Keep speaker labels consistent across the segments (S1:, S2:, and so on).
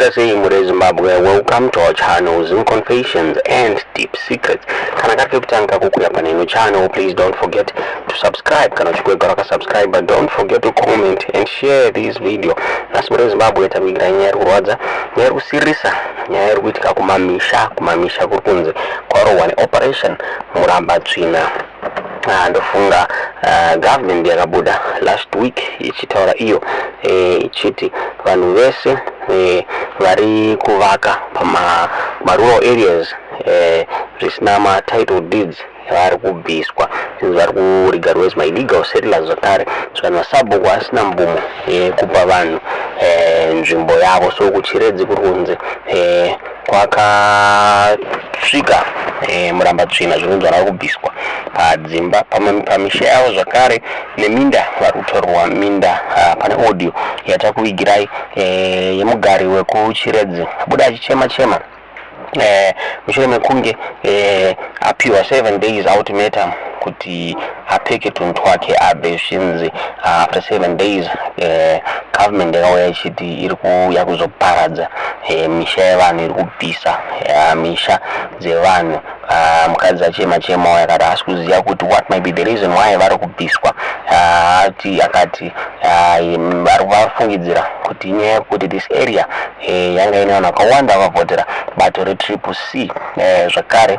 S1: Maswera sei mhuri yeZimbabwe, welcome to our channel Zim Confessions and Deep Secrets. Kana kari kekutanga kukuya pane ino channel, please don't forget to subscribe. Kana uchigwegara wakasubscribe, but don't forget to comment and share this video. Nhasi mhuri yeZimbabwe takuigira nyaya iri kurwadza, nyaya iri kusiririsa, nyaya iri kuitika kumamisha, kumamisha kuri kunzi kwarohwa neoperation Murambatsvina. Ndofunga government yakabuda last week ichitaura iyo ichiti vanhu vese vari kuvaka pama rural areas zvisina matitle deeds vari kubviswa, zvinzi vari kuregardwa as maillegal settlers. Zvakare vanhu vasabhuku asina mvumo yekupa vanhu nzvimbo yavo. So kuChiredzi kuri kunzi kwakasvika Murambatsvina, zvinonzi vari kubviswa padzimba, pamisha yavo, zvakare neminda, vari kutorwa minda. Pane audio yatakuvigirai yemugari wekuChiredzi abuda achichema chema mushure mekunge apiwa 7 days ultimatum kuti apeke tunhu twake abve. Zvinzi after 7 days government yakauya ichiti iri kuuya kuzoparadza misha yevanhu, iri kubvisa misha dzevanhu. Mukadzi achema chemawo akati haasi kuziva kuti what might be the reason why vari kubviswa. Ati akati vari vafungidzira kuti inyaya yekuti this area yanga ine vanhu vakawanda vakavhotera bato reTriple C. Zvakare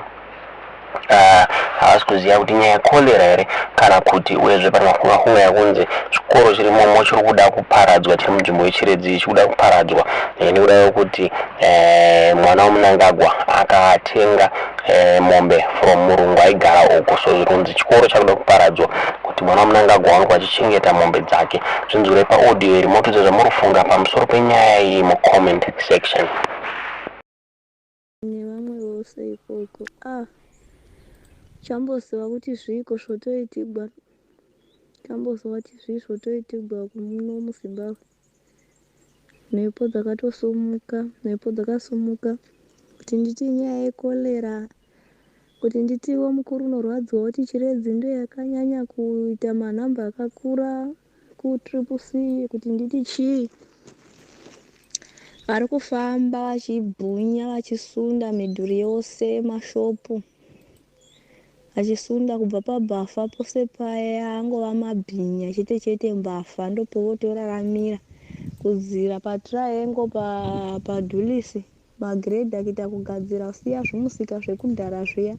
S1: havasi kuziva kuti nyaya yekorera here kana kuti. Uyezve pane mafungafunga yakunzi chikoro chiri momo chiri kuda kuparadzwa, chiri munzvimbo yeChiredzi chiri kuda kuparadzwa nekuda kwekuti mwana waMunangagwa akatenga mombe from murungu aigara uko. So zviri kunzi chikoro chakuda kuparadzwa kuti mwana waMunangagwa waonekwa achichengeta mombe dzake. Zvinzwire paaudio iri, motudza zvamuri kufunga pamusoro penyaya iyi mucomment section.
S2: Nevamwe vose ikoko, chamboziva kuti zviiko zvotoitigwa, chamboziva kuti zvii zvotoitigwa muno muZimbabwe. Mhepo dzakatosumuka, mhepo dzakasumuka. Kuti nditi nyaya yekorera, kuti nditiwo mukuru unorwadziwa kuti Chiredzi ndo yakanyanya kuita manhamba akakura kuTriple C, kuti nditi chii, vari kufamba vachibhunya, vachisunda midhuri yose, mashopu, vachisunda kubva pabhafa pose paya, angova mabhinya chete chete, mbavha ndopovotoraramira kudzira paTriangle, paDhulisi, magredha kuita kugadzira, kusiya zvimusika zvekudhara zviya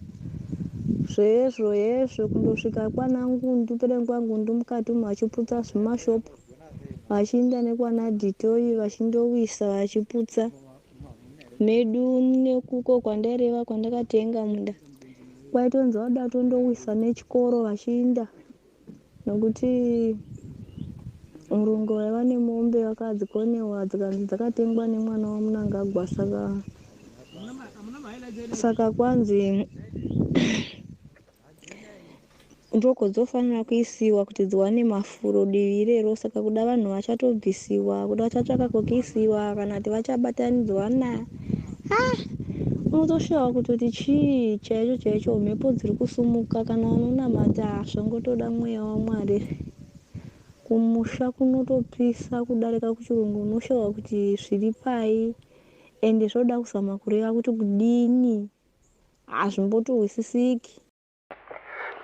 S2: zvezvo hezvo, kundosvika kwana Ngundu, perekwangundu mukati umu, vachiputsa zvimashopu, vachiinda nekwana Dhitoi, vachindowisa, vachiputsa medu. Nekuko kwandaireva, kwandakatenga munda, kwaitonzi vada tondowisa nechikoro, vachiinda nokuti murungu waiva nemombe vakadzikonewa, dzikanzi dzakatengwa nemwana waMunangagwa. Saka kwanzi ndoko dzofanira kuisiwa kuti dziwane mafuro divi irero. Saka kuda vanhu vachatobvisiwa, kuda vachatsvaka kwekuisiwa, kana kuti vachabatanidzwa na unotoshawa kutoti chii chaicho chaicho. Mhepo dziri kusumuka. Kana unonamata, zvangotoda mweya waMwari. Kumusha kunotopisa kudarika kuchirungu. Unoshawa kuti zviri pai, ende zvoda kuzama kureva kuti kudini, hazvimbotohwisisiki.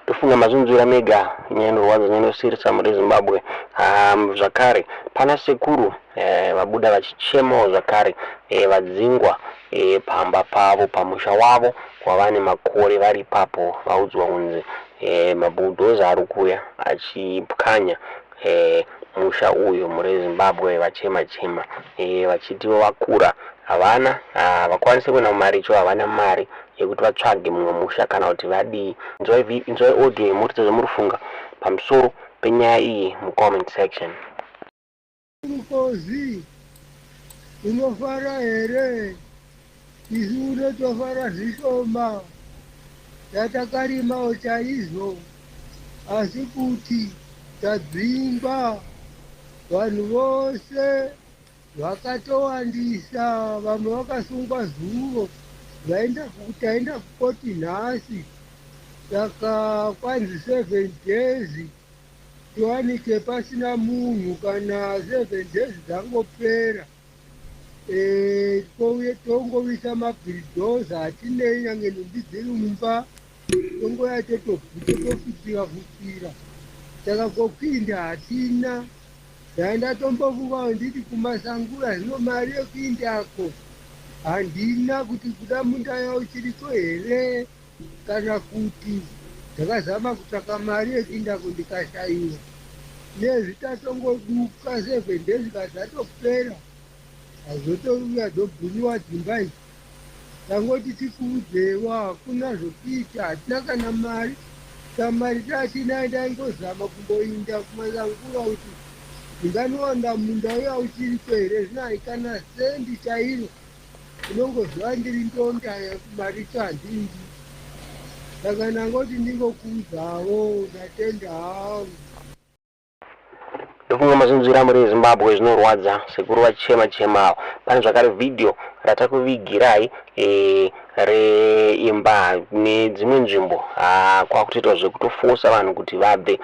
S1: Tofunga mazvinzwira mega nyaya inorwadza, nyaya inosirisa muri Zimbabwe. Zvakare pana sekuru vabuda vachichemawo zvakare, vadzingwa pamba pavo, pamusha wavo wavane makore vari ipapo. Vaudzwa kunzi mabhudhoza ari kuuya achipwanya musha uyu. Muri Zimbabwe vachema chema vachitiwo vakura, havana, havakwanisi kuenda mumaricho, havana mari yekuti vatsvage mumwe musha kana kuti vadii. Inzwai audio yemuritso zvamuri kufunga pamusoro penyaya iyi mucomment section.
S3: Mukozi, unofara here? Isu unotofara zvishoma, tatakarimawo chaizvo, asi kuti tadzingwa. Vanhu vose vakatowandisa, vamwe vakasungwa zuro, vaenda, taenda kukoti nhasi. Saka kwanzi 7 days tiwanike pasina munhu. Kana 7 days dzangopera. Touye tongovisa mabhiridhoza, hatinei nyange nhumbi dziri mumba, tongoya totofutira futira. Saka kokuinda hatina. Ndaenda tombofungawo nditi kumasangura, zvino mari yekuindako handina, kuti kuda munda yavo chiriko here kana kuti ndakazama kutsvaka mari yekuindako ndikashayiwa. Nezvi tatongoduka 7 days kazatopera, hazotouya dzobhuniwa dzimba idzi. Tangoti tikuudzewa, hakuna zvokuita, hatina kana mari. Kamari tatina, ndaingozama kumboinda kumasangura kuti ndinganowana munda uya uchiriko here. Zvino haikana sendi chairo, unongoziva ndiri ndonda, mari cho handindi. Saka ndangoti ndingokuudzawo. Ndatenda hangu.
S1: Ndofunga mazinzwira, muri Zimbabwe, zvinorwadza, sekuru vachichema chemawo. Pane zvakare vhidhiyo ratakuvigirai reimba nedzimwe nzvimbo kwakutoitwa zvekutofosa vanhu kuti vabve.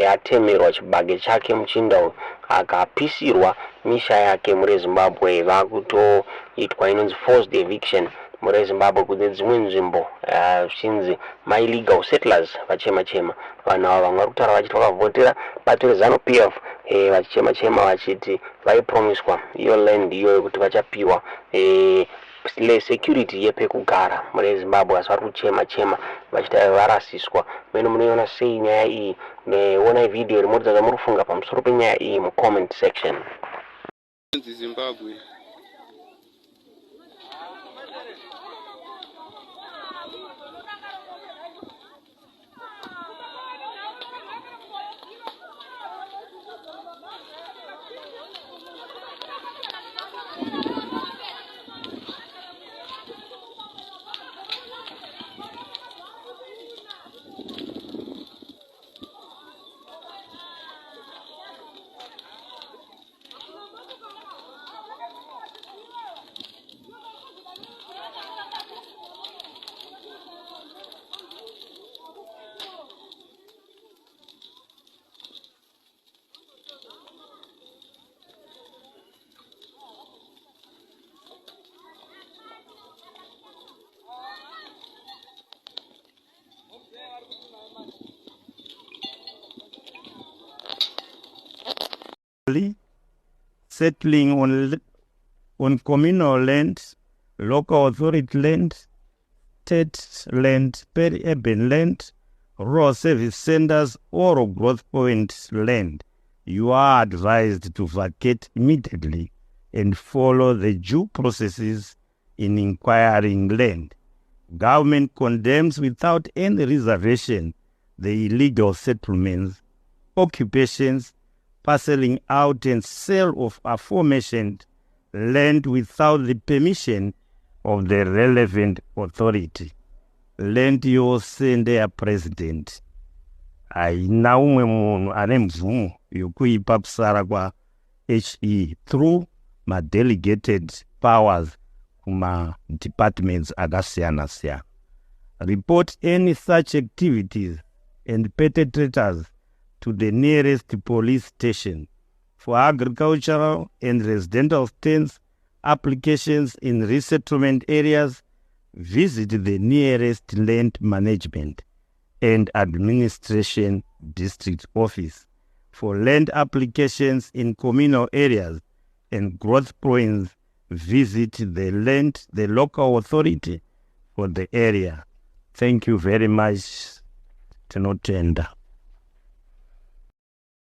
S1: Atemerwa chibage chake muchinda uyu, akapisirwa misha yake. Muri Zimbabwe, vakutoitwa inonzi forced eviction muri Zimbabwe kune dzimwe nzvimbo, zvichinzi maillegal settlers. Vachema chema vanhu ava, vamwe vari kutaura vachiti vakavhotera bato reZANU PF, vachichema chema vachiti vaipromiswa iyo land iyoyo kuti vachapiwa security yepekugara muri Zimbabwe, asi vari kuchema chema vachiti varasiswa. Mene munoiona sei nyaya iyi? Neonai vhidhiyo rimotidza zvamuri kufunga pamusoro penyaya iyi mucomment section.
S4: Zimbabwe.
S5: Settling on communal land, local authority land, state land, peri-urban land, rural service centers, or growth point land, you are advised to vacate immediately and follow the due processes in acquiring land. Government condemns without any reservation the illegal settlements, occupations, parceling out and sale of aforementioned land without the permission of the relevant authority. Land yose ndeyapresident, haina umwe munhu ane mvumo yokuipa kusara kwaHE through madelegated powers kumadepartments akasiyana-siyana. Report any such activities and perpetrators to the nearest police station. For agricultural and residential stands applications in resettlement areas, visit the nearest land management and administration district office. For land applications in communal areas and growth points, visit the local authority for the area. Thank you very much. Tinotenda.